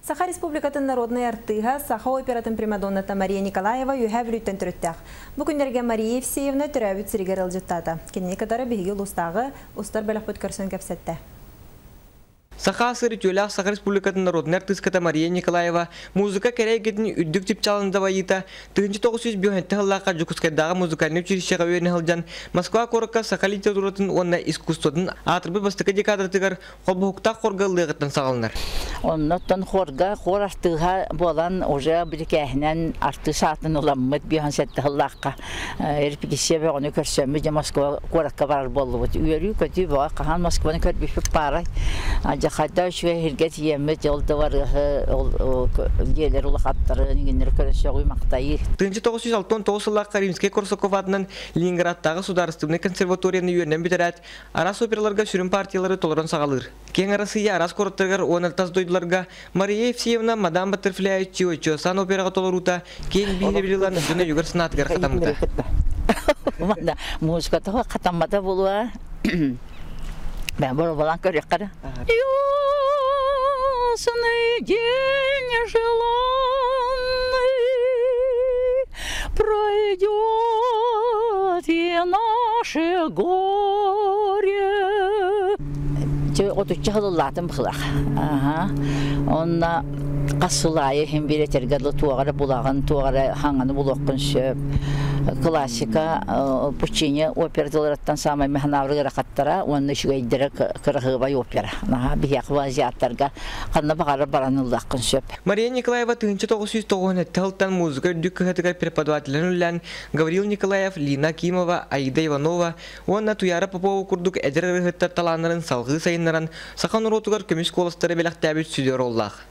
Саха Республикатын народнай артыыһа, саха оператын примадонната Мария Николаева Үөһээ Бүлүүттэн төрүттээх. Бу күннэргэ Мария Евсеевна төрөөбүт сиригэр ыалдьыттаата. Кинини кытары биһиги улуустааҕы устар бөлөхпүт көрсөн кэпсэттэ. Саха сыр үтүөлээх Саха Республикатын народнай артыыската Мария Николаева музыка кэрэ эйгэтин үрдүк чыпчаалын дабайыыта 1905 сыллаахха Дьокуускайдааҕы музыкальнай училищеҕа үөрэнэ сылдьан Москва куоракка саха литературатын уонна искусствотын аатырбыт бастакы декадатыгар холбоһуктаах хорга ыллыаҕыттан саҕаланар. Оннуттан хорга хор артыыһа буолан уже бирикээһинэн артыыс аатын ыламмыт 57 сыллаахха репетиция бөҕөнү көрсөммүт дьэ Москва куоракка барар буоллубут. Үөрүү-көтүү бөҕө хаһан Москваны көрбүппүт баарай. Дьэ хайда үчүгэй иһиргэ тиийэммит ол да барыаһы ол дьиэлэр улахаттарын иҥиннэри көрө сөҕүү махтайыы. 1969 сыллаахха Римскэй-Корсаков аатынан Ленинградтааҕы судаарыстыбаннай консерваторияны үөрэнэн бүтэрээт, араас операларга сүрүн партиялары толорон саҕалыыр. Киэҥ Арассыыйа араас куораттарыгар уонна тас дойдуларга Мария Евсеевна Мадам Баттерфляй Чио-Чосан операҕа толоруута киэҥ биһирэбили ылан дьон өйүгэр санаатыгар хатаммыта. Манна музыката хатаммата буолуо. Бэн боробалаан көрүөххэ. Ясный день желанный пройдет и наше горе. Отучча сыллаатым быһылаах. Онно хас сыл аайы иһин биир этэргэ дылы туох эрэ булаҕын, туох эрэ хаҥаны булуоххун сөп. Классика Пуччини операталарыттан саамай механаабыр ыарахаттара уонна үчүгэйдэрэ кыраһыабай опера. Наһаа биһиэхэ азиаттарга ханна баҕарар баран ыллаххын сөп. Мария Николаева 1997 сылтан музыка үрдүк кыһатыгар преподавателинэн үлэлээн Гаврил Николаев, Лина Акимова, Аида Иванова уонна Туяра Попова курдук эдэр ырыаһыттар талааннарын салҕыы сайыннаран саха норуотугар көмүс куоластары бэлэхтээбит сүдү оруоллаах.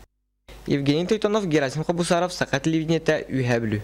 Евгений Тойтонов, Герасим Хобусаров, Саха телевидениетэ, Үөһээ Бүлүү.